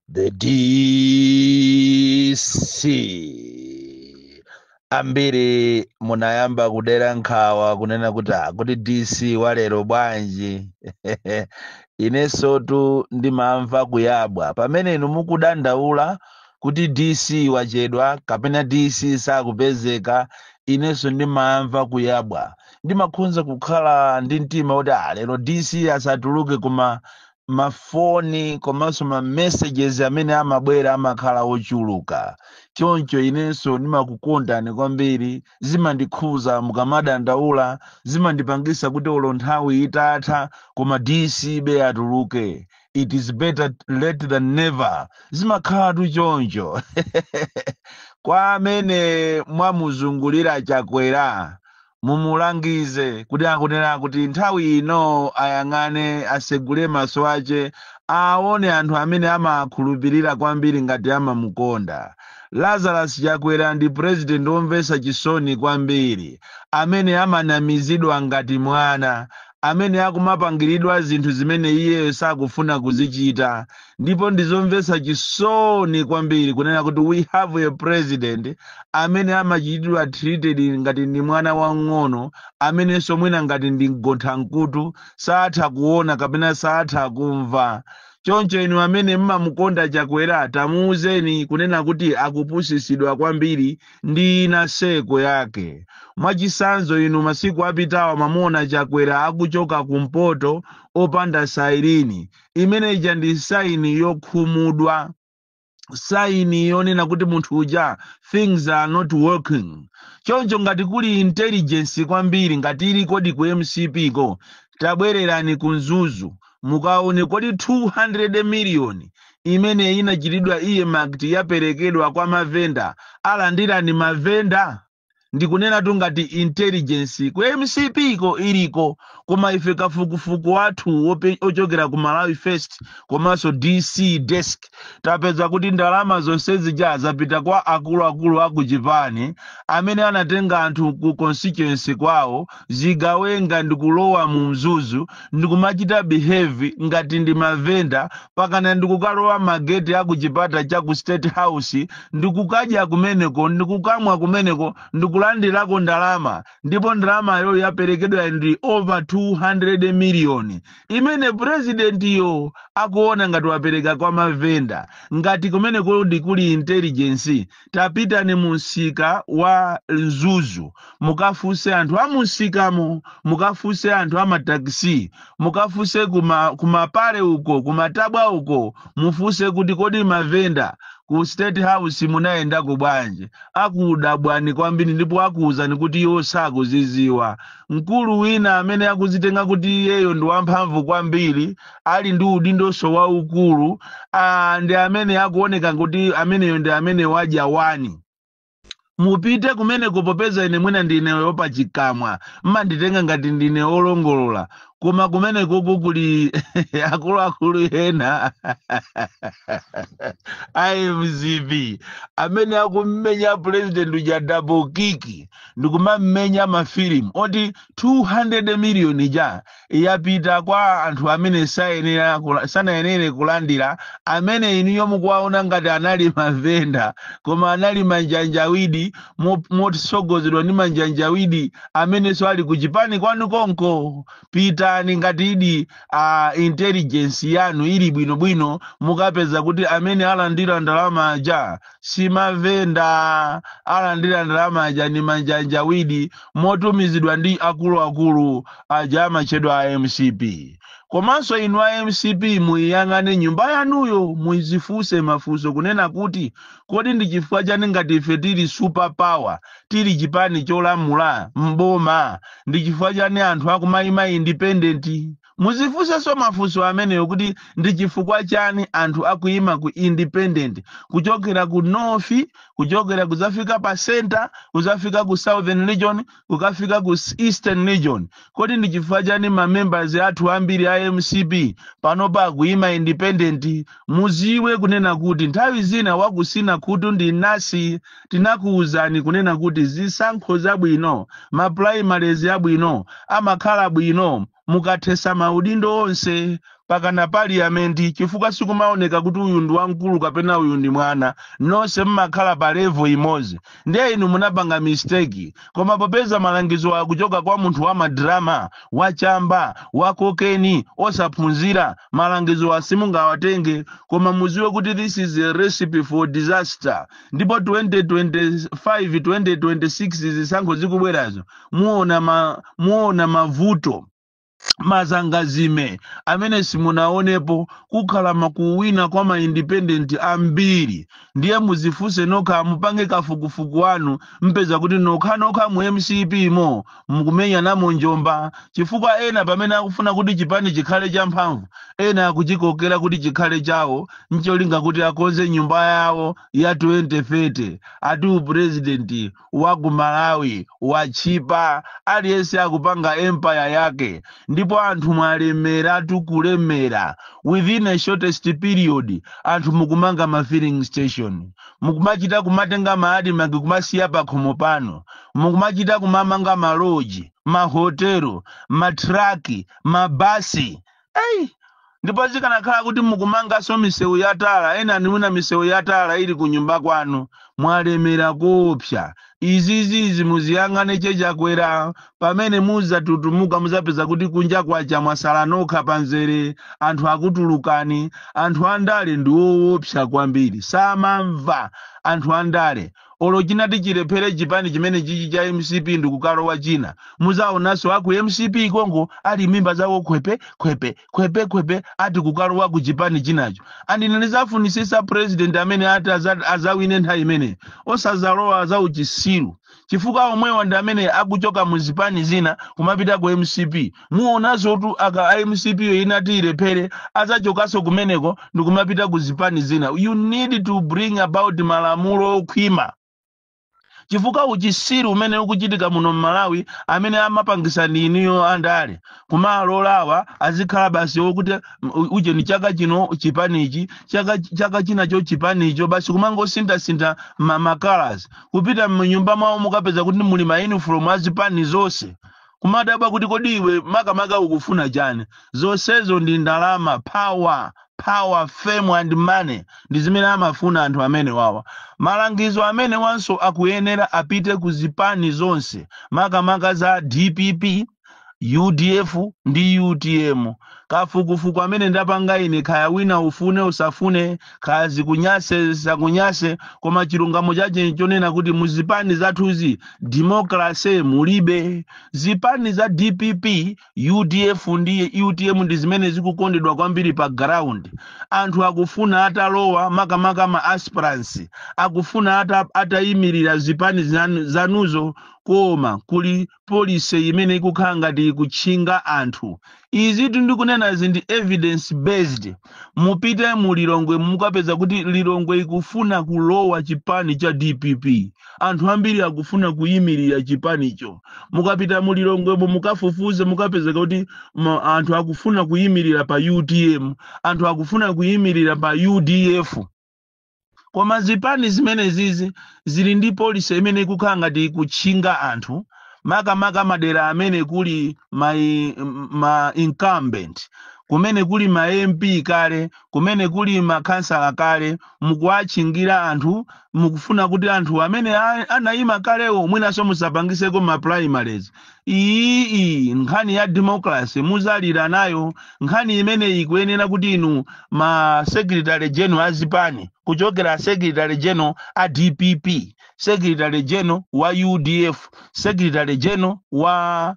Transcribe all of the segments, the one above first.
The DC. Ambiri munayamba kudera nkhawa kunena kuti kuti DC walero bwanji? Inensotu ndimamva kuyabwa pamene inu mukudandaula kuti DC wachedwa kapena DC sakupezeka. Inenso ndimamva kuyabwa, ndimakhunza kukhala ndi mtima kuti lero DC asatuluke, koma mafoni komanso ma messages amene amabwera amakhala ochuluka. Choncho inenso ndimakukondani kwambiri, zimandikhuza mukamadandaula, zimandipangisa kuti olo nthawi itatha koma DC be atuluke. It is better late than never, zimakhalatu choncho. Kwa amene mwamuzungulira Chakwera, mumulangize kuti akunena kuti nthawi ino ayang'ane, asegule maso ache, aone anthu amene amakhulupirira kwambiri ngati amamukonda. Lazarus Chakwera ndi president womvetsa chisoni kwambiri, amene amanamizidwa ngati mwana, amene akumapangiridwa zinthu zimene iyeyo sakufuna kuzichita. Ndipo ndizomvetsa chisoni kwambiri kunena kuti we have a president amene amachitidwa treated ngati ndi mwana wang'ono, amenenso mwina ngati ndi mgonthamkutu, satha kuona kapena satha kumva. Choncho inu amene mmamukonda Chakwera, tamuuzeni kunena kuti akupusisidwa kwambiri ndi ina seko yake. Mwachisanzo, inu masiku apitawa mamuona Chakwera akuchoka kumpoto opanda siren. Imene ija ndi sign yokhumudwa, sign yonena kuti munthu uja, things are not working. Choncho ngati kuli intelligence kwambiri, ngati ili kodi ku MCP ko, tabwererani ku Mzuzu mukaone kodi 200 miliyoni imene inachitidwa earmarked yaperekedwa kwa mavenda, alandirani mavenda? Ndikunena tu ngati intelligence ku MCP ko iliko. Koma ife kafukufuku wathu ochokera ku Malawi First komanso DC Desk, tapeza kuti ndalama zonse zija zapita kwa akuluakulu aku chipani amene anatenga anthu ku constituency kwawo, zigawenga, ndikulowa mu Mzuzu ndikumachita behave ngati ndi mavenda, pakana ndikukalowa mageti aku chipata cha ku State House, ndikukadya kumeneko, ndikukamwa kumeneko, ndikulandirako ndalama. Ndipo ndalamayo yaperekedwa ndi over 200 miliyoni imene presidentiyo akuona ngati wapereka kwa mavenda. Ngati kumeneko ndikuli intelligence, tapitani mu msika wa Mzuzu, mukafunse anthu a mumsikamo, mukafunse anthu amatakisi, mukafunse kumapale uko, kumatabwa uko, mufunse kuti kodi mavenda ku State House munayendako bwanji? Akudabwani kwambiri ndipo akuwuzani kuti iwo sakuziziwa. Mkulu wina amene akuzitenga kuti iyeyo ndi wamphamvu kwambiri, ali ndi udindonso waukulu, ndi amene akuoneka kuti ameneyo ndi amene wadya wani. Mupite kumeneko, popeza ine mwina ndine wopachikamwa, mmanditenga ngati ndine olongolola, koma kumenekoko kuli akuluakulu ena a MCP amene akummenya president uja double kick, ndikumamenya mafilimu oti 200 miliyoni ja yapita kwa anthu amene sanayenere kulandira, amene inuyo mukuwaona ngati anali mavenda, koma anali manjanjawidi motsogozedwa ndi manjanjawidi amenenso ali kuchipani kwanu konko. Pitani, ngati idi intelligence yanu ili bwinobwino, mukapeza kuti amene alandira ndalama aja si mavenda, alandira ndalama aja ni manjanjawidi motumizidwa ndi akuluakulu aja amatchedwa a MCP. Komanso inu a MCP, muyiyang'ane nyumba yanuyo, muzifunse mafunso kunena kuti kodi ndi chifukwa chani ngati ife tili super power, tili chipani cholamula mboma, ndi chifukwa chani anthu akumayima independent? Muzifunsenso mafunso ameneyo kuti ndi chifukwa chani anthu akuyima ku independent, kuchokera ku north, kuchokera kuzafika pa center, kuzafika ku Southern Region, kukafika ku Eastern Region? Kodi ndi chifukwa chani ma members athu ambiri a MCP panopa akuyima independent? Muziwe kunena kuti nthawi zina wakusina khutu ndi nasi. Tinakuwuzani kunena kuti zisankho zabwino, ma primaries abwino amakhala bwino mukathesa maudindo onse. Pakana parliament, chifukwa sikumaoneka kuti uyu ndi wamkulu kapena uyu ndi mwana, nonse mmakhala pa level imodzi. Ndiye inu munapanga mistake. Koma popeza malangizo akuchoka kwa munthu wa madrama, wachamba, wa cocaine, osaphunzira, malangizo asimungawatenge. Koma muziwe kuti this is a recipe for disaster. Ndipo 2025, 2026 zisankho zikubwerazo, muona mavuto mazangazime amene simunaonepo. Kukhala makuwina kwa ma independent ambiri. Ndiye muzifunse nokha, mupange kafukufuku wanu, mpeza kuti nokhanokha mu MCP mo mukumenya namo njomba, chifukwa ena pamene akufuna kuti chipani chikhale champhamvu, ena akuchikokera kuti chikhale chawo, ncholinga kuti akonze nyumba yawo ya 2030. Ati upresident wa ku Malawi wachipa, aliyense akupanga empire yake. Ndipo anthu mwalemera, tikulemera within a shortest period. Anthu mukumanga ma filling station, mukumachita kumatenga ma ADMARC kumasiya pakhomo pano, mukumachita kumamanga maloji, mahotelo, matraki, mabasi. Ei, ndipo zikanakhala kuti mukumanganso misewu yatala, ena nimuna misewu yatala ili ku nyumba kwanu, mwalemera kopsa. Izizizi muziyang'ane chechakwera. Pamene muzatutumuka, muzapeza kuti kunja kwacha, mwasala nokha panzere, anthu akutulukani. Anthu andale ndi woopsa kwambiri, samamva anthu andale. Olo chinati chilephere chipani chimene chichi cha MCP ndikukalowa china, muzaonanso aku MCP kongo ali mimba zawo khwepe khwepe khwepe khwepe, ati kukalowa ku chipani chinacho. Andine ndizafunisisa president amene ati azawine nthawi imene osazalowa za uchisiru, chifukwa omwewa ndi amene akuchoka mu zipani zina kumapita ku MCP. Muonanso tu aka a MCP yo inati ilephere, azachokanso kumeneko ndikumapita ku zipani zina. You need to bring about malamulo okhwima, chifukwa uchisiru umene ukuchitika muno mMalawi, amene amapangisa ndi iniyo andale, kumalolawa azikhala basi wokuti uje ni chaka chino chipanichi, chaka chinacho chipanicho, basi kumangosinthasintha ma colors. Kupita mnyumba mwawo mukapeza kuti muli ma uniform azipani zonse, kumadabwa kuti kodi iwe makamaka ukufuna chani? Zonsezo ndi ndalama, power, power, fame and money, ndi zimene amafuna anthu amene wawa. Malangizo amene wanso akuyenera apite ku zipani zonse, makamaka za DPP, UDF ndi UTM. Kafukufuku amene ndapanga ine, khaya wina ufune usafune, khaya zikunyase zakunyase, koma chilungamo chache chonena kuti muzipani zathuzi democracy mulibe. Zipani za DPP, UDF ndi UTM ndi zimene zikukondedwa kwambiri pa ground. Anthu akufuna atalowa, makamaka ma aspirants akufuna atayimirira zipani zanuzo, koma kuli policy imene ikukhala ngati ikutchinga anthu. Izi ndikunena ndi evidence based. Mupite mu Lilongwe, mukapeza kuti Lilongwe ikufuna kulowa chipani cha DPP, anthu ambiri akufuna kuyimirira chipanicho. Mukapita mu Lilongwemo mukafufuze, mukapezeka kuti anthu akufuna kuyimirira pa UTM, anthu akufuna kuyimirira pa UDF. Koma zipani zimene zizi zili ndi policy imene ikukhala ngati ikutchinga anthu, makamaka madera amene kuli ma incumbent, kumene kuli ma MP kale, kumene kuli makhansala kale. Mukuwatchingira anthu, mukufuna kuti anthu amene anayima kalewo mwinanso musapangiseko ma primaries. Iyi nkhani ya democracy muzalira nayo. Nkhani imene ikuyenera kuti inu ma secretary general azipani, kuchokera secretary general a DPP, secretary general wa UDF, secretary general wa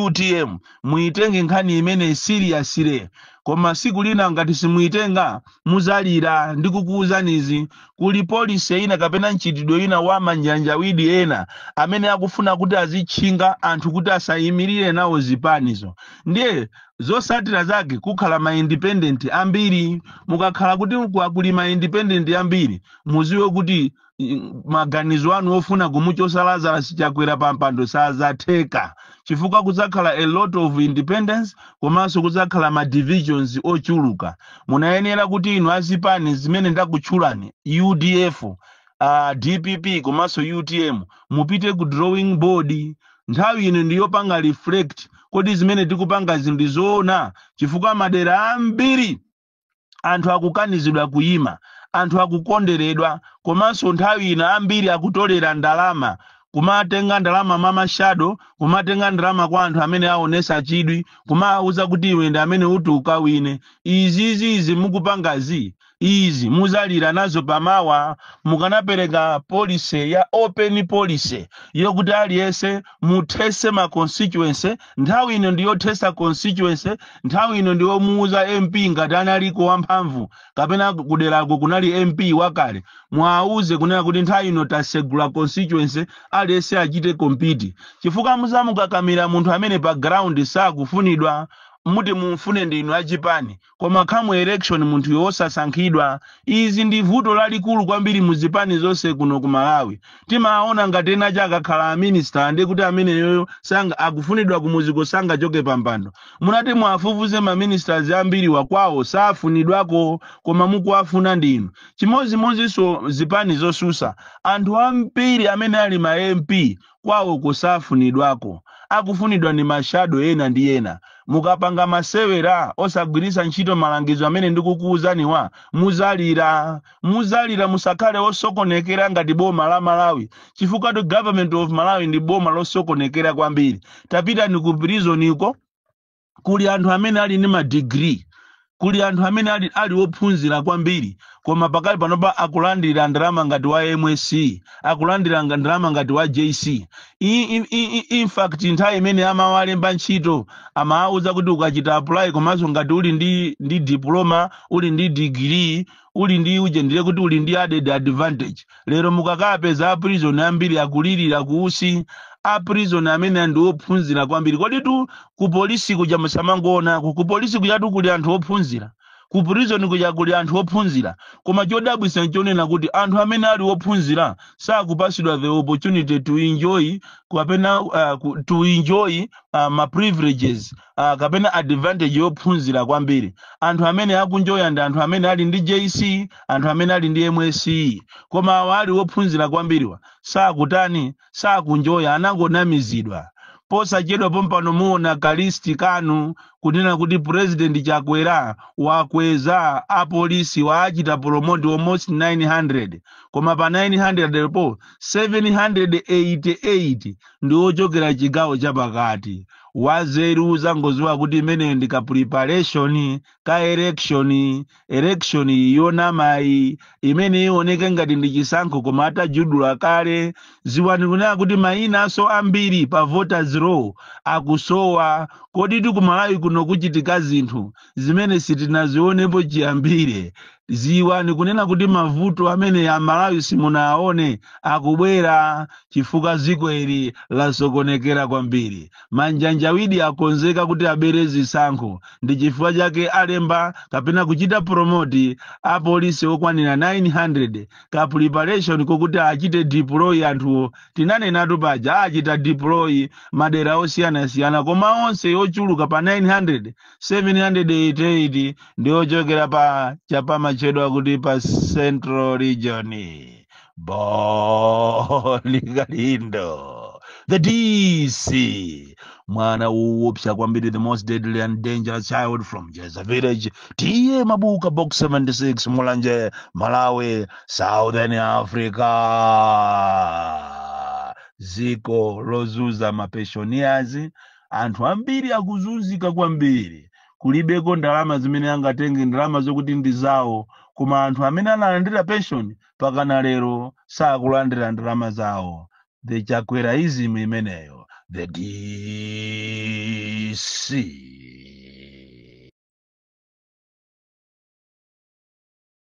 UTM, muitenge nkhani imene seriously. Koma siku lina ngati simuitenga, muzalira. Ndi kukuwuzanizi, kuli policy ina kapena mchitidwe ina wa manjanjawidi ena amene akufuna kuti azitchinga anthu kuti asayimirire nawo zipanizo. Ndiye zosatira zake kukhala ma independent ambiri. Mukakhala kuti kuli ma independent ambiri, muziwe kuti maganizo anu ofuna kumuchosa Lazarus Chakwera pa mpando sazatheka, chifukwa kudzakhala a lot of independence, komanso kudzakhala ma divisions ochuluka. Munayenera kuti inu azipani zimene ndakutchulani, UDF, DPP komanso UTM, mupite ku drawing board. Nthawi ino ndiyopanga reflect. Kodi zimene tikupangazi ndi zoona? Chifukwa madera ambiri anthu akukanizidwa kuyima, anthu akukonderedwa, komanso nthawi ina ambiri akutolera ndalama, kumatenga ndalama mwa ma shadow, kumatenga ndalama kwa anthu amene aonesa chidwi, kumawuza kuti iwe ndi amene uti ukawine. Izizi izi mukupangazi izi muzalira nazo pamawa. Mukanapereka policy ya open policy yokuti aliyense muthese ma constituency. Nthawi ino ndiyothesa constituency, nthawi ino ndiyomuuza MP ngati analiko wamphamvu kapena kuderako kunali MP wakale, mwauze kunena kuti nthawi ino tasegula constituency, aliyense achite compete, chifukwa muzamukakamira munthu amene pa ground sakufunidwa. Muti mumfune ndinu achipani, koma come election munthu yosasankhidwa. Izi ndi vuto lalikulu kwambiri muzipani zonse kuno ku Malawi. Timaona ngati ena akakhala a minister ndi kuti ameneyoyo sanga akufunidwa kumuziko, sangachoke pampando. Munati mwafufuze, ma ministers ambiri wakwawo safunidwako, koma mukuwafuna ndinu. Chimodzimodzinso zipani zosusa, anthu ambiri amene ali ma MP kwawo kusafunidwako, akufunidwa ndi ma shadow ena ndi ena. Mukapanga masewera osagwiritsa ntchito malangizo amene ndikukuwuzaniwa, muzalira, muzalira. Musakhale osokonekera ngati boma la Malawi, chifukwa the government of Malawi ndi boma losokonekera kwambiri. Tapitani ku prisoniko, kuli anthu amene ali ndi madigiri, kuli anthu amene ali ophunzira kwambiri, koma pakali panopa akulandira ndalama ngati wa MSc, akulandira ndalama ngati wa JC. In fact, nthawi imene amawalemba ntchito amawauza kuti ukachita apply, komanso ngati uli ndi diploma, uli ndi degree, uli ndi uje, ndiye kuti uli ndi added advantage. Lero mukakapeza a prison ambiri akulirira kuusi, a prison amene ndi ophunzira kwambiri. Kodi tu ku polisi kuja musamangoona, ku polisi kujatu kuli anthu ophunzira, ku prison kuja kuli anthu ophunzira, koma chodabwitsa nchonena kuti anthu amene ali ophunzira sakupasidwa the opportunity to enjoy kapena to enjoy ma privileges kapena advantage yophunzira kwambiri. Anthu amene akunjoya ndi anthu amene ali ndi JC, anthu amene ali ndi MSc, koma awa ali ophunzira kwambiriwa sakutani? Sakunjoya, anangonamizidwa. Posachedwa pompano muona ka list kanu kunena kuti President Chakwera wakweza apolisi, waachita promote almost 900, koma pa 900 po 788 ndi ochokera chigawo chapakati. Wazeru zangoziwa kuti imeneyo ndi ka preparation ka election, election yonamayi imene ioneke ngati ndi chisankho, koma atajudula kale. Ziwani kunena kuti mayina ambiri pa voters roll akusowa. Kodi tikumalawi kuno kuchitika zinthu zimene sitinazionepo chiyambire. Ziwani kunena kuti mavuto amene Amalawi simunaone akubwera, chifukwa dziko ili lasokonekera kwambiri. Manjanjawidi akonzeka kuti abere zisankho, ndi chifukwa chake alemba kapena kuchita promote apolisi okwanira 900, ka preparation kokuti achite deploy anthuwo. Tinanenatu paja, achita deploy madera osiyanasiyana, koma onse ochuluka pa 900, 788 ndi ochokera pa chapamachedwa kuti pa Central Region. Bon Kalindo, the DC, mwana woopsa kwambiri, the most deadly and dangerous child from Jeza Village, T/A Mabuka, Box 76, Mulanje, Malawi, Southern Africa. Ziko lozuza ma pensioners, anthu ambiri akuzunzika kwambiri, kulibeko ndalama zimene angatenge, ndalama zokuti ndi zawo, koma anthu amene analandira pension pakana lero sakulandira ndalama zawo. The Chakweraism imeneyo. The DC.